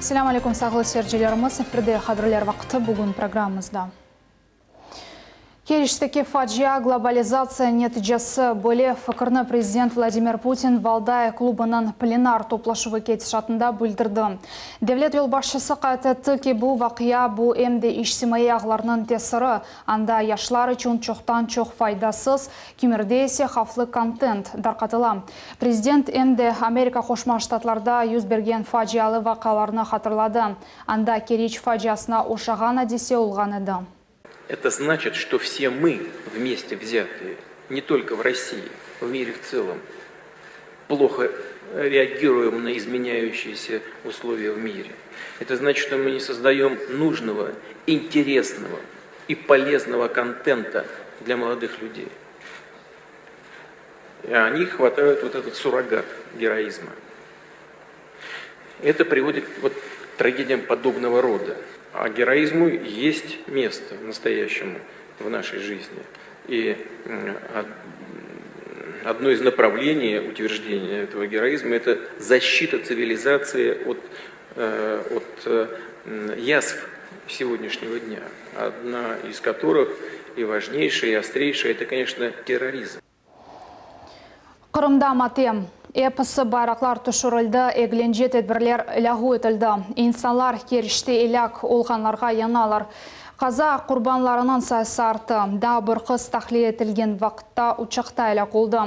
Selâm aleyküm, sağlı seyircilerimiz! Efirde Haberler vaqtı, bugün programmamızda. Keriçteki facia, globalizatsiya neticesi, böyle fikirni prezident Vladimir Putin Valday klubınıñ plenar toplaşuvı ketişatında bildirdi. Devlet yolbaşçısı qayd etti ki, bu vaqia, bu em de içtimaiy ağlarnıñ tesiri, anda yaşlar içün çoqtan-çoq faydasız, kimerde ise havflı kontent darqatıla. Prezident em de Amerika Qoşma Ştatlarda yüz bergen facialı vaqialarnı hatırladı, anda Keriç faciasına oşağan adise olğan edi. Это значит, что все мы вместе взятые, не только в России, в мире в целом, плохо реагируем на изменяющиеся условия в мире. Это значит, что мы не создаем нужного, интересного и полезного контента для молодых людей. И они хватают вот этот суррогат героизма. Это приводит вот к трагедиям подобного рода. А героизму есть место настоящему в нашей жизни. И одно из направлений утверждения этого героизма – это защита цивилизации от язв сегодняшнего дня, одна из которых и важнейшая, и острейшая – это, конечно, терроризм. Qırımda matem. Episi bayraqlar tüşürildi, eglence tedbirler lâğu etildi. İnsanlar Keriçte elâk olğanlarğa yanalar. Qaza qurbanlarınıñ sayısı arttı. Daa bir qız tahliye etilgen vaqıtta uçaqta elâk oldı.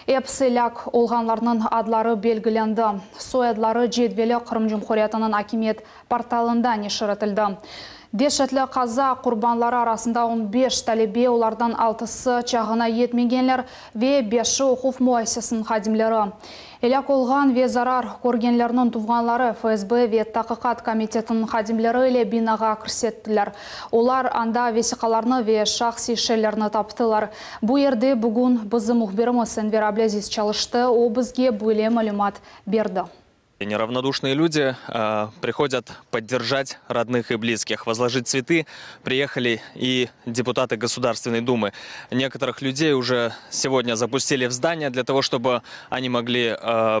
Episi elâk olğanlarnıñ adları belgilendi. Soyadları cedveli Qırım Cumhuriyetiniñ akimiyet portalında neşir etildi. Deşetli qaza qurbanları arasında 15 talebe, olardan altısı çağına yetmegenler ve beşi oquv müessisesiniñ hadimleri. Elâk olğan ve zarar körgenlerniñ tuvğanları FSB ve Taqiqat komitetiniñ hadimleri ile binağa kirsettiler. Olar anda vesiqalarnı ve şahsiy şeylerni taptılar. Bu yerde bugün bizim mühbirimiz Enver Ablâziz çalıştı. O bizge böyle malümat berdi. Неравнодушные люди приходят поддержать родных и близких, возложить цветы. Приехали и депутаты Государственной Думы. Некоторых людей уже сегодня запустили в здание для того, чтобы они могли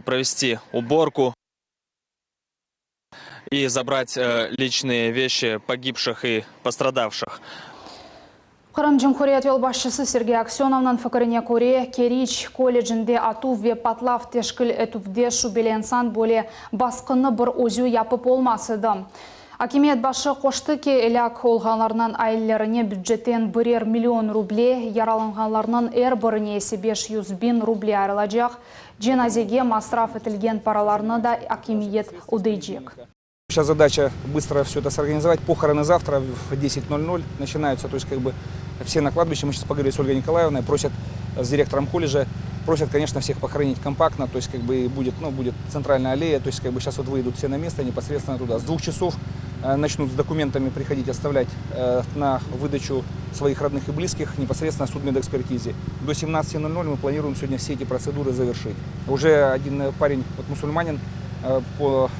провести уборку и забрать личные вещи погибших и пострадавших. Qırım Cumhuriyet yolbaşçısı Sergey Aksönovnıñ fikrine köre, Keriç kollecinde atuv ve patlav teşkil etüvde şübeli insan böyle basqınnı bir özü yapıp olmaz edi. Akimiyet başı qoştı ki, elâk olğanlarnıñ ailelerine bücetten 1 million ruble, yaralanğanlarnıñ er birine ise 500 biñ ruble ayırılacaq. Cenazege masraf etilgen paralarnı da akimiyet ödeycek. Сейчас задача быстро все это сорганизовать. Похороны завтра в 10.00 начинаются, то есть как бы все на кладбище. Мы сейчас поговорили с Ольгой Николаевной, просят с директором колледжа, просят, конечно, всех похоронить компактно, то есть как бы будет, ну, будет центральная аллея, то есть как бы сейчас вот выйдут все на место непосредственно туда. С 2 часов начнут с документами приходить, оставлять на выдачу своих родных и близких непосредственно судмедэкспертизе. До 17.00 мы планируем сегодня все эти процедуры завершить. Уже один парень, вот мусульманин, по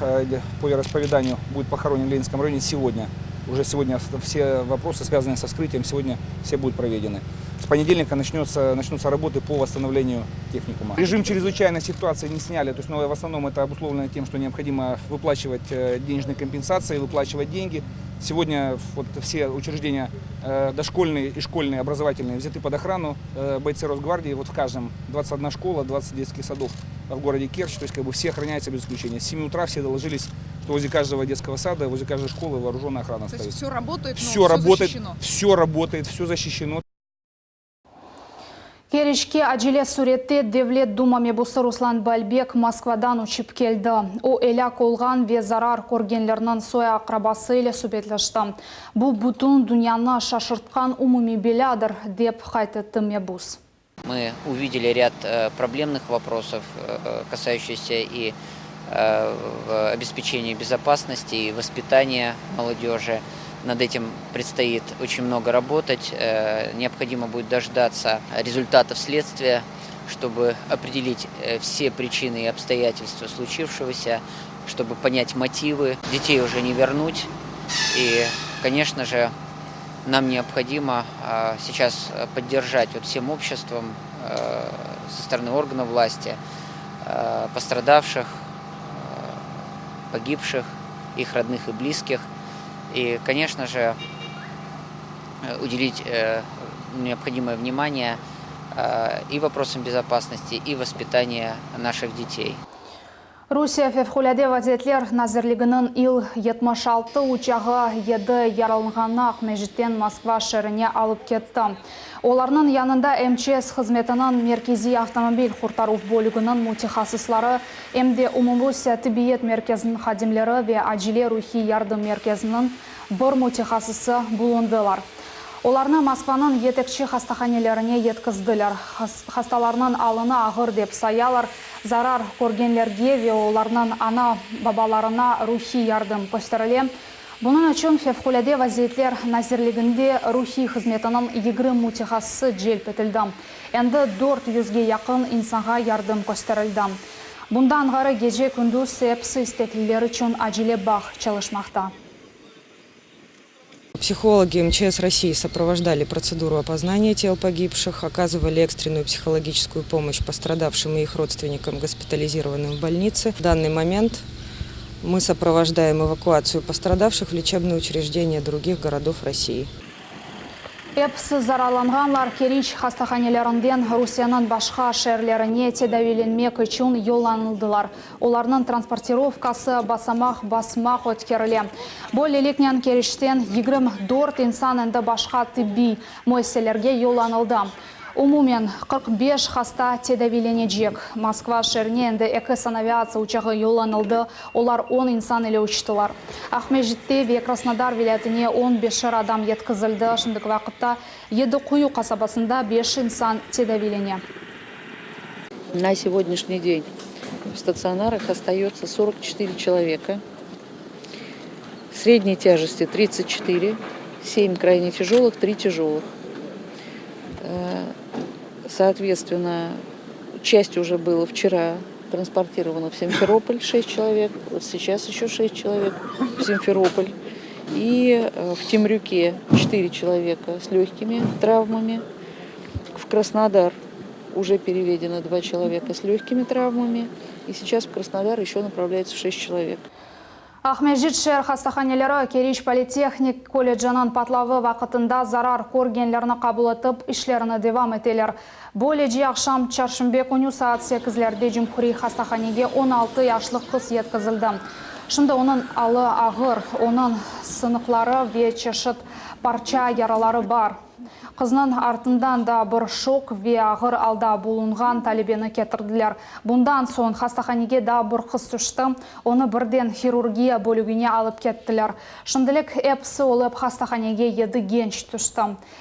вероисповеданию будет похоронен в Ленинском районе сегодня. Уже сегодня все вопросы, связанные со вскрытием, сегодня все будут проведены. С понедельника начнутся работы по восстановлению техникума. Режим чрезвычайной ситуации не сняли, то есть, но в основном это обусловлено тем, что необходимо выплачивать денежные компенсации, выплачивать деньги. Сегодня вот все учреждения дошкольные и школьные образовательные взяты под охрану. Бойцы Росгвардии, вот в каждом 21 школа, 20 детских садов в городе Керчь, то есть как бы все охраняются без исключения. С 7 утра все доложились, что возле каждого детского сада, возле каждой школы вооруженная охрана То стоит. есть все работает, но Все все работает, защищено. Все работает, все защищено. Keriçke acele sürette Devlet Duma mebusı Ruslan Balbek Moskvadan uçıp keldi. O elâk olğan ve zarar körgenlerniñ soy-aqrabası ile subetleşti. Bu bütün dünyanı şaşırtqan umumiy belâdır, dep qayd etti mebus. Мы увидели ряд проблемных вопросов, касающихся и в обеспечении безопасности, и воспитания молодежи. Над этим предстоит очень много работать. Необходимо будет дождаться результатов следствия, чтобы определить все причины и обстоятельства случившегося, чтобы понять мотивы. Детей уже не вернуть. И, конечно же, нам необходимо сейчас поддержать вот всем обществом со стороны органов власти пострадавших, погибших. их родных и близких. И, конечно же, уделить необходимое внимание и вопросам безопасности, и воспитания наших детей. Rusiye Fevqulâde vaziyetler nazirliginiñ İl-76 uçağı yedi yaralanğannı Aqmescitten Moskva şeerine alıp ketti. Olarnıñ yanında MÇS hızmetiniñ Merkeziy avtomobil qurtaruv bölüginiñ mütehassısları, em de Umumrusiye tibbiyet merkeziniñ hadimleri ve acele ruhiy yardım merkeziniñ bir mütehassısı bulundılar. Olarnı Moskvanıñ yetekçi hastahanelerine yetkizdiler. Hastalarnıñ alını ağır dep sayalar, zarar körgenlerge ve olarnıñ ana-babalarına ruhiy yardım kösterile. Bunıñ içün Fevqulâde vaziyetler nazirliginde ruhiy hızmetiniñ 20 mütehassısı celp etildi. Endi dört yüzge yaqın insanğa yardım kösterildi. Bundan ğayrı gece-kündüz episi istekliler içün acele bağ çalışmaqta. Психологи МЧС России сопровождали процедуру опознания тел погибших, оказывали экстренную психологическую помощь пострадавшим и их родственникам, госпитализированным в больнице. В данный момент мы сопровождаем эвакуацию пострадавших в лечебные учреждения других городов России. Episi zararlanğanlar Keriç hastahanelerinden Rusiyeniñ başqa şeerlerine tedaviylenmek içün yollanıldılar. Olarnıñ transportirovkası basamaq-basmaq ötkerile. Böyleliknen Keriçten 24 insan endi başqa tibbiy müessiselerge yollanıldı. Umumen 45 hasta tedaviylenecek. Moskva şeerine endi eki sanaviatsiya uçağı yollanıldı, olar on insan ile uçtılar. Aqmescitte ve Krasnodar vilâyetine on beşer adam yetkizildi. Şimdiki vaqıtta Yedi Quyu qasabasında beş insan tedaviylene. На сегодняшний день в стационарах остается 44 человека. Средней тяжести 34, 7 крайне тяжелых, 3 тяжелых. Соответственно, часть уже было вчера транспортирована в Симферополь, 6 человек, вот сейчас еще 6 человек в Симферополь. И в Темрюке 4 человека с легкими травмами. В Краснодар уже переведено 2 человека с легкими травмами. И сейчас в Краснодар еще направляется 6 человек. Aqmescit şeer hastahaneleri Keriç politehnik kolleciniñ patlavı vaqtında zarar körgenlerni qabul etip, işlerini devam eteler. Böylece, aqşam çarşenbe künü saat sekizlerde cumhuriy hastahanege 16 yaşlı qız yetkizildi. Şimdi onıñ alı ağır, onıñ sınıqları ve çeşit parça yaraları bar. Qıznıñ artından da bir şok ve ağır alda bulunğan talebeni ketirdiler. Bundan soñ hastahanege daa bir qız tüşti, onı birden hirurgiya bölügine alıp kettiler. Şimdilik episi olıp hastahanege yedi genç tüşti.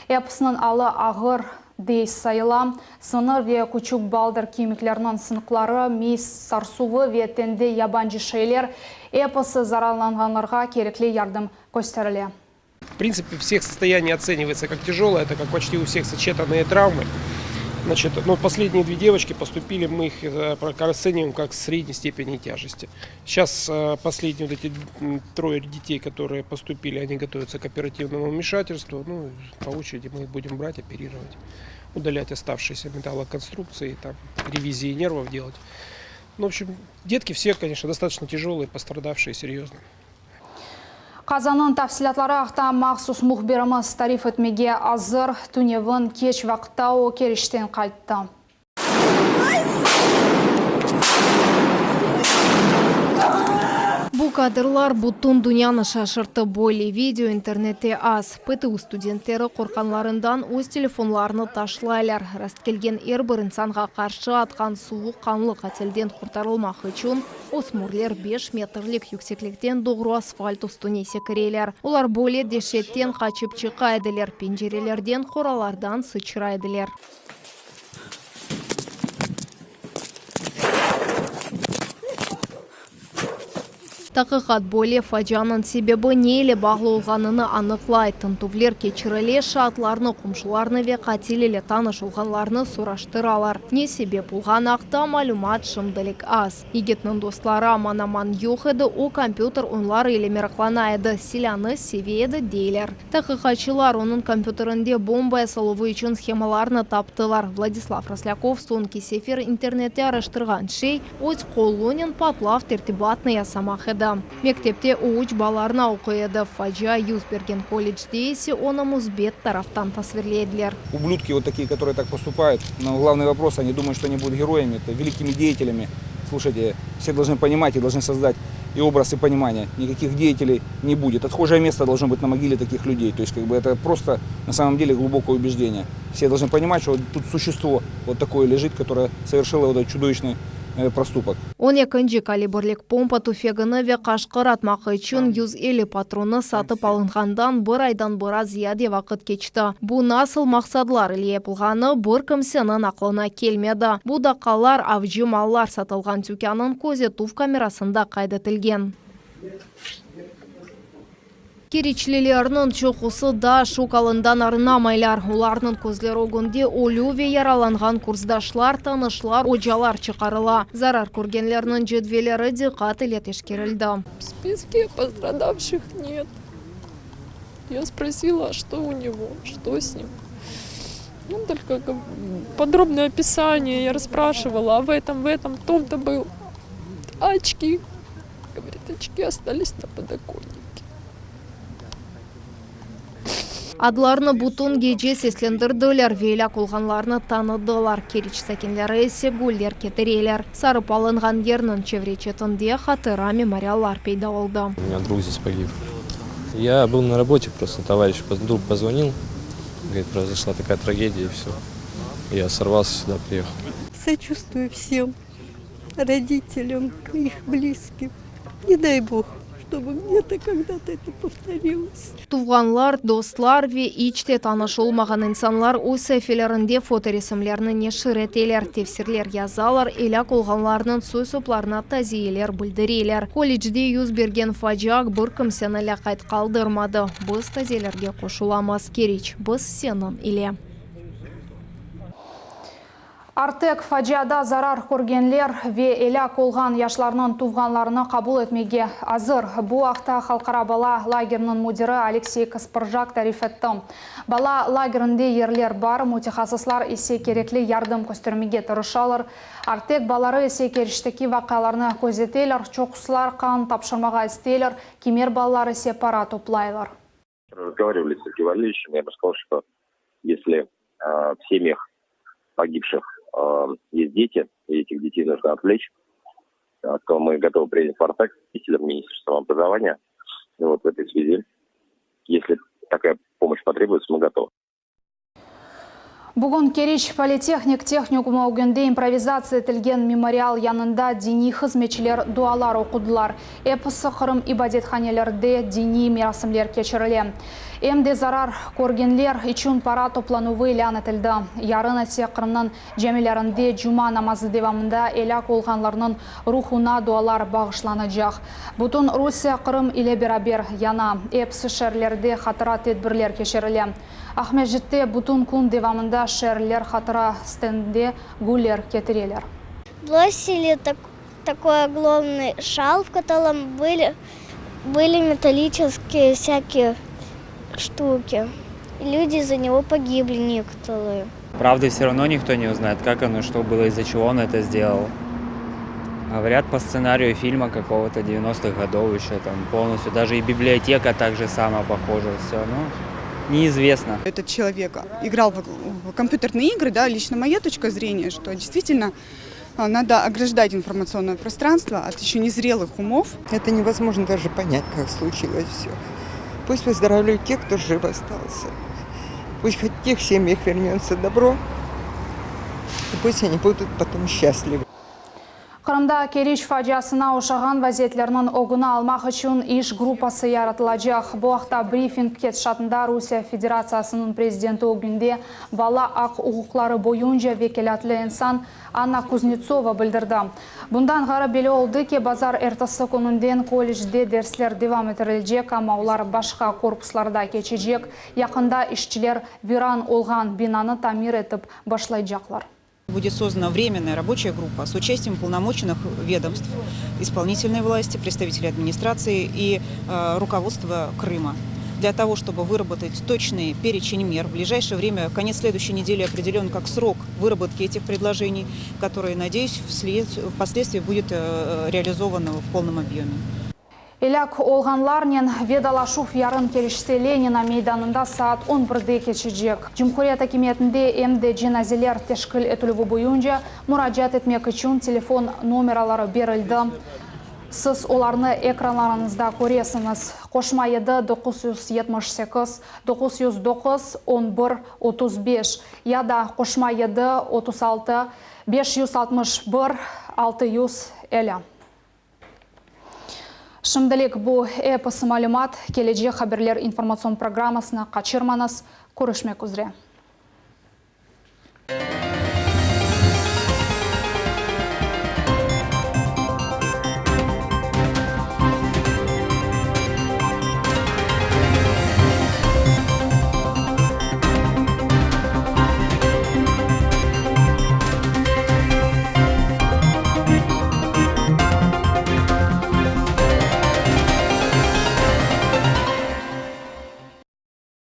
Episiniñ alı ağır dey sayıla, sıñır ve küçük baldır kemikleriniñ sınıqları, miy sarsuvı ve tende yabancı şeyler, episi zararlanğanlarğa kerekli yardım kösterile. В принципе, всех состояние оценивается как тяжелое, это как почти у всех сочетанные травмы. Значит, но последние две девочки поступили, мы их расцениваем как средней степени тяжести. Сейчас последние вот эти трое детей, которые поступили, они готовятся к оперативному вмешательству. Ну, по очереди мы их будем брать, оперировать, удалять оставшиеся металлоконструкции, там, ревизии нервов делать. Ну, в общем, детки все, конечно, достаточно тяжелые, пострадавшие серьезно. Qazanıñ tafsilâtları aqta mahsus mühbirimiz tarif etmege azır. Tünevin keç vaqıtta o Keriçten qayttı. Bu kadrlar bütün dünyanı şaşırttı. Böyle video internette az. PTU studentleri qorqqanlarından öz telefonlarını taşlaylar. Rastkelgen er bir insanğa qarşı atqan suvuq qanlı qatilden qurtarılmaq içün ösmürler beş metrlik yükseklikten doğru asfalt üstüne sekireler. Olar böyle deşetten qaçıp çıqa ediler, pencerelerden, qoralardan sıçray ediler. Taqiqat böyle facianıñ sebebi ne ile bağlı olğanını anıqlay. Tintüvler keçirile, şaatlarnı, qomşularnı ve qatil ile tanış olğanlarnı soraştıralar. Ne sebep olğanı aqta malümat şimdilik az. Yigitniñ dostları aman-aman yoq edi, o kompyuter oyunları ile meraqlana edi, silânı seve edi, deyler. Taqiqatçılar onıñ kompyuterinde bomba yasaluvı içün shemalarnı taptılar. Vladislav Roslâkov soñki sefer internette araştırğan şey, öz qolunen patlav tertibatını yasamaq edi. edi. Mektepte o üç balalarına oquy edi, facia yüz bergen kollecde ise onı müsbet taraftan tasvirley ediler. Ублюдки вот такие, которые так поступают, но главный вопрос, они думают, что они будут героями, это великими деятелями. Слушайте, все должны понимать и должны создать и образ, и понимание. Никаких деятелей не будет. Отхожее место должно быть на могиле таких людей. То есть, как бы это просто на самом деле глубокое убеждение. Все должны понимать, что вот тут существо вот такое лежит, которое совершило вот этот чудовищный проступок. On ekinci kalibrlik pompa tüfegini ve qaşqır atmaq içün 150 patronı satıp alınğandan bir aydan biraz ziyade vaqıt keçti. Bu nasıl maqsadlar ile yapılğanı bir kimseniñ aqlına kelmedi. Bu daqqalar avcı mallar satılğan tükânnıñ közetüv kamerasında qayd etilgen. Keriçlilerniñ çoqusı daa şok alından arınamaylar. Olarnıñ közleri ögünde ölü ve yaralanğan kursdaşlar, tanışlar, ocalar çıqarıla. Zarar körgenlerniñ cedvelleri diqqat ile teşkerildi. В списке пострадавших нет. Я спросила, что у него, что с ним. Ну, только подробное описание я расспрашивала, а в этом, в этом, том-то был. А очки? Говорит, очки остались на подоконнике. Adlarnı bütün gece seslendirdiler ve elâk olğanlarnı tanıdılar. Keriç sakinleri ise güller ketireler. Sarıp alınğan yerniñ çevre-çetinde hatıra memoriallar peyda oldı. У меня друг здесь погиб. Я был на работе, просто товарищ, друг позвонил, говорит, произошла такая трагедия, и все. Я сорвался сюда, приехал. Сочувствую всем родителям, их близким. Не дай Бог, чтобы где-то когда-то это повторилось. Tuvğanlar, dostlar ve iç te tanış olmağan insanlar öz saifelerinde fotoresimlerni neşir eteler, tefsirler yazalar, elâk olğanlarnıñ soy-soplarına taziyeler bildireler. Kollecde yüz bergen facia bir kimseni lâqayt qaldırmadı. Biz taziyelerge qoşulamız. Keriç, biz seniñ ile. Artek faciada zarar körgenler ve elâk olğan yaşlarnıñ tuvğanlarını qabul etmege azır. Bu aqta Halqara bala lageriniñ müdiri Aleksey Kasprjak tarif etti. Bala lagerinde yerler bar, mütehassıslar ise kerekli yardım köstermege tırışalar. Artek balaları ise Keriçteki vaqialarnı közeteler, çoqusılar qan tapşırmağa isteyler, kimer balalar ise para toplaylar. Разговаривали с Сергеем Валерьевичем, я ему сказал, что если в семьях погибших есть дети, и этих детей нужно отвлечь, то мы готовы принять в Артек с Министерством образования. И вот в этой связи, если такая помощь потребуется, мы готовы. Bugün Keriç politehnik tehnikumı ögünde improvizatsiya etilgen memorial yanında diniy hızmetçiler dualar oqudılar. Episi Qırım ibadethanelerde diniy merasimler keçirile. Em de zarar körgenler içün para toplanuvı ilân etildi. Yarın ise Qırımnıñ camilerinde cuma namazı devamında elâk olğanlarnıñ ruhuna dualar bağışlanacaq. Bütün Rusiye Qırım ile beraber yana. Episi şeerlerde hatıra tedbirler keçirile. Aqmescitte bütün kün devamında şeerliler hatıra stendine güller ketireler. Бросили такой огромный шар, в котором были, были металлические всякие штуки. И люди из-за него погибли некоторые. Правды все равно никто не узнает, как оно, что было, из-за чего он это сделал. Говорят, по сценарию фильма какого-то 90-х годов еще там полностью. Даже и библиотека так же само похожа. Все, ну, неизвестно. Этот человек играл в, в компьютерные игры, да, лично моя точка зрения, что действительно надо ограждать информационное пространство от еще незрелых умов. Это невозможно даже понять, как случилось все. Пусть выздоравливают те, кто жив остался. Пусть хоть в тех семьях вернется добро, и пусть они будут потом счастливы. Qırımda Keriç faciasına oşağan vaziyetlerniñ ögüni almaq içün iş gruppası yaratılacaq. Bu aqta brifing ketişatında Rusiye Federatsiyasınıñ prezidenti ögünde bala aq-uquqları boyunca vekâletli insan Anna Kuznetsova bildirdi. Bundan ğayrı belli oldı ki, bazar ertesi kününden kollecde dersler devam ettirilecek, amma olar başqa korpuslarda keçecek. Yaqında işçiler viran olğan binanı tamir etip başlaycaqlar. Будет создана временная рабочая группа с участием уполномоченных ведомств, исполнительной власти, представителей администрации и э, руководства Крыма для того, чтобы выработать точный перечень мер. В ближайшее время, конец следующей недели определен как срок выработки этих предложений, которые, надеюсь, вслед, впоследствии будет э, реализовано в полном объеме. Elâk olğanlarnen vedalaşuv yarın Keriçte Lenina meydanında saat on birde keçecek. Cumhuriyet akimiyetinde em de cenazeler teşkil etilüvi boyunca muracaat etmek içün telefon nomeraları berildi. Siz olarnı ekranlarıñızda köresiñiz, qoşma 7 978 909 11 35 ya da qoşma 7 36 561 650. Şimdilik bu episi malümat. Kelecek haberler informatsion programmasını qaçırmañız. Körüşmek üzre.